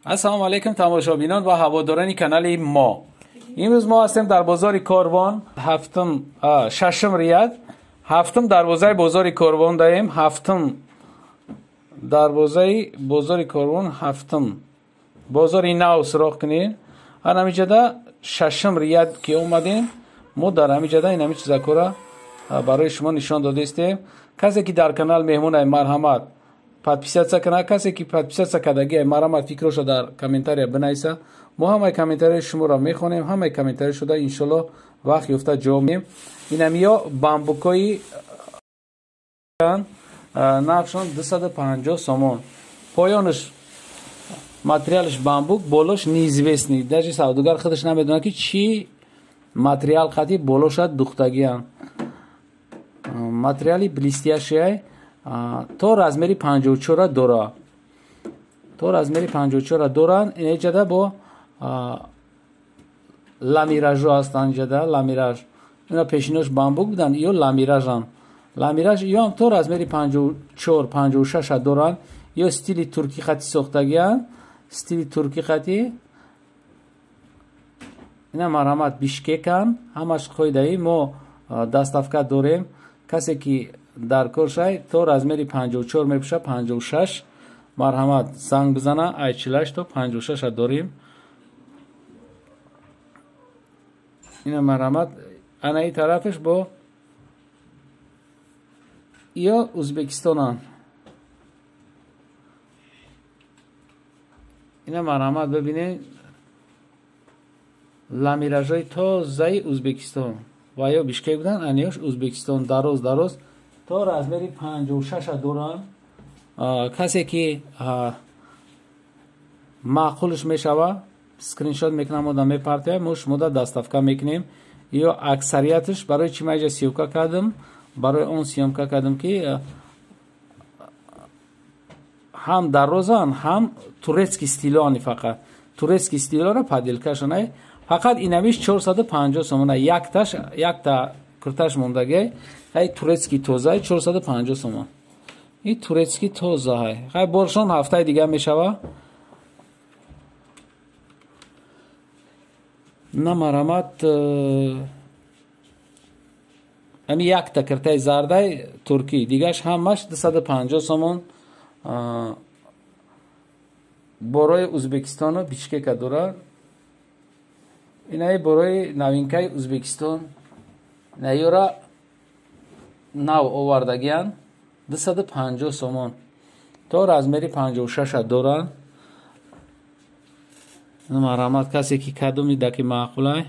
Ассалому алайкум тамошобинон ва ҳаводорони канали мо. Имрӯз мо ҳастем дар бозори Корвон, ҳафтум, шашум ряд, ҳафтум дарвозаи бозори Корвон даем, ҳафтум дарвозаи бозори Корвон, ҳафтум бозори нав суроғ кунед. Ан ҳамиҷода шашум ряд ки омадем, мо дар ҳамиҷода ин ҳами чизакора барои шумо нишон додаистем. Касе ки дар канал меҳмон ай, марҳамат подписаться кунад. Касе ки подписаться кардаги, марҳамат фикроша дар комментария бинависа. Мо ҳамаи комментарияи шуморо мехонем, ҳамаи комментария шуда иншолло вақт ёфта ҷавоб медиҳем. Инамиё бамбукои нархшон 250 сомон. Поёнаш материалаш бамбук, болош неизвестный. Даже савдогар худаш намедонад, ки чӣ материал қати болоша духтагиам. Материали блестящий, то размери 54 дора. То размери 54 доран. Инҷода бо ламиражо ҳастанд, инҷода ламираж. Ина пешинош бамбук буданд, ё ламиражан. Ламираж ё ҳам то размери 54, 56 доранд. Ё стили туркӣ хати сохтагианд, стили туркӣ хати. Ина марҳамат, Бишкекан, ҳамаш қоидаи мо доставка дорем. Касе ки дар кор шай, то размери 54 мепӯша, 56, марҳамат занг бизана. Ай 48 то 56 дорем. Ина марҳамат, ана и тарафаш бо ё Узбекистонан. Ина марҳамат, бибинед, ламиражҳои тозаи Узбекистон ва ё Бишкек буданд, аниёш Узбекистон, дароз дароз то размери 56 доранд. Касе ки маъқулш мешава, скриншот мекунам, ода мепартоям, мо шумода доставка мекунем. Ё аксарияташ барои чӣ ма иҷа съёмка кардам? Барои он съёмка кардам, ки ҳам дарозанд, ҳам турецкий стилоани, фақат турецкий стилоро поделкашонай. Фақат инамиш 450 сомона, якташ, якта курташ мондагиай. Ай турецкий тозаи 450 сомон. И турецкий тозаҳай. Хай, боршон ҳафтаи дига мешава. На марҳамат, ами якта киртаи зардай туркӣ, дигаш ҳамаш 250 сомон. Борои Узбекистону Бишкека дорад. Инаи борои новинкаи Узбекистон, наёра нав овардагиян, 250 сомон. То размери 56 доранд. Марҳамат, касе ки кадоми даки маъқулай,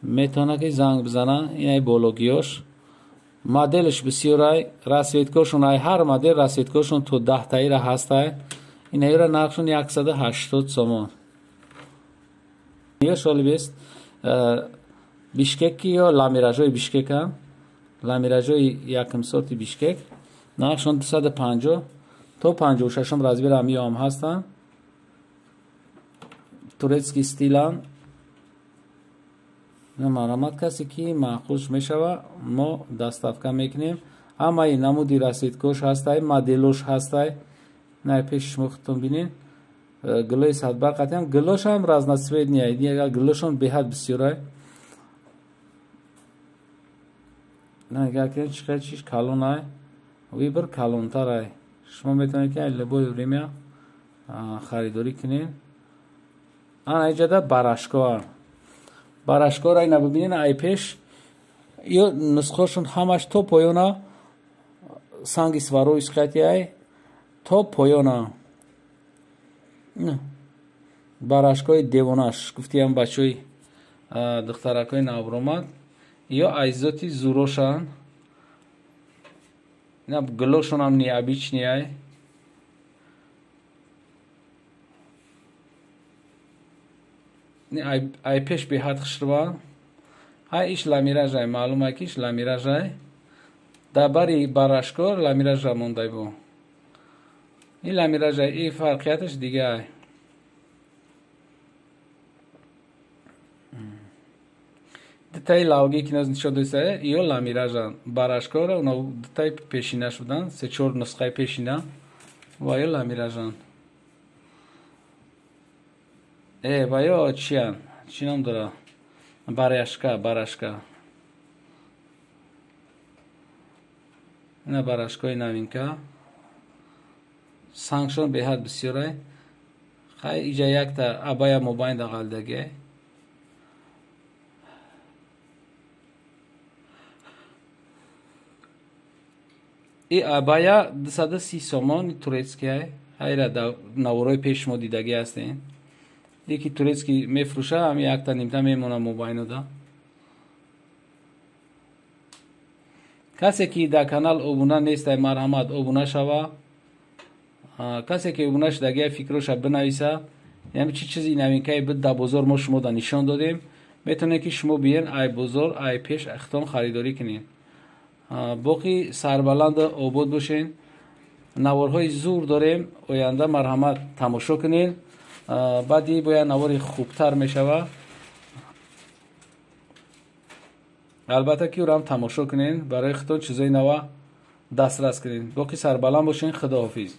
метавона ки занг бизана. Инаи бологиёш моделш бисёрай, расцветкошон ай ҳар модел расцветкошон то 10таира ҳастай. Инаёра нархшон 180 сомон. Ё шолибест Бишкеки ё ламиражҳои Бишкекан, ламиражҳои якум сорти Бишкек, нархшон 250, то 56 размер ҳам ё ҳам ҳастанд. Турецкий стилан. Марҳамат, касе ки маъқулш мешава, мо доставка мекунем. Ҳамаи намуди расцветкош ҳастай, моделош ҳастай. На пеши шумо худтон бинед. Гулои садбарг қатиам, гулошам разноцветный, гулошон беҳад бисёрай. Нигар кунед, чӣ қадр чиш калонай, выбор калонтарай. Шумо метавонед ки любое время харидорӣ кунед. Ана иҷода барашкоа, барашкоро ина бибинед, ай пеш ё нусхошон ҳамаш то поёна санги Сваровский қатиай, то поёна барашкои девонаш гуфтиам бачаҳои духтаракҳои навбуромад. Ё айзоти зурошанд, ина гулошонам необычный ай. Ай пеш беҳад хушрӯанд. Ҳай, иш ламиражай, маълум ай ки иш ламиражай. Дар бари барашкор ламиража мондай бо. Ин ламиражай, и фарқияташ дига ай. Дутаи лавгӣ ки наз нишон доиста, ё ламиражан. Барашкора уна дутаи пешина шудан, се чор нусхаи пешина ва ё ламиражан. Ва ё чиян? Чӣ ном дора? Барашка, барашка. Ина барашкои новинка. Сангшон беҳад бисёрай. Хай иҷа якта абая мобайн дағалдагиай. И абая 230 сомон турецкиай. Хайра да наворои пеш мо дидагӣ ҳастем. Яки турецкий мефурӯша, ҳами якта нимта мемона мобайнода. Касе ки дар канал обуна нестай, марҳамат обуна шава. Касе ки обуна шудагия, фикроша бинависа. Яъне чӣ чизи новинкае буд дар бозор мо шумо да нишон додем. Метавонед ки шумо биен ай бозор, ай пеш ихтом харидорӣ кунед. Боқӣ сарбаланду обод бошен. Наворҳои зур дорем, оянда марҳамат тамошо кунед. Баъди бояд навори хубтар мешава. Албатта ки ӯро ҳам тамошо кунед, барои худтон чизои нава дастрас кунед. Боқӣ сарбаланд бошен. Худоҳофиз.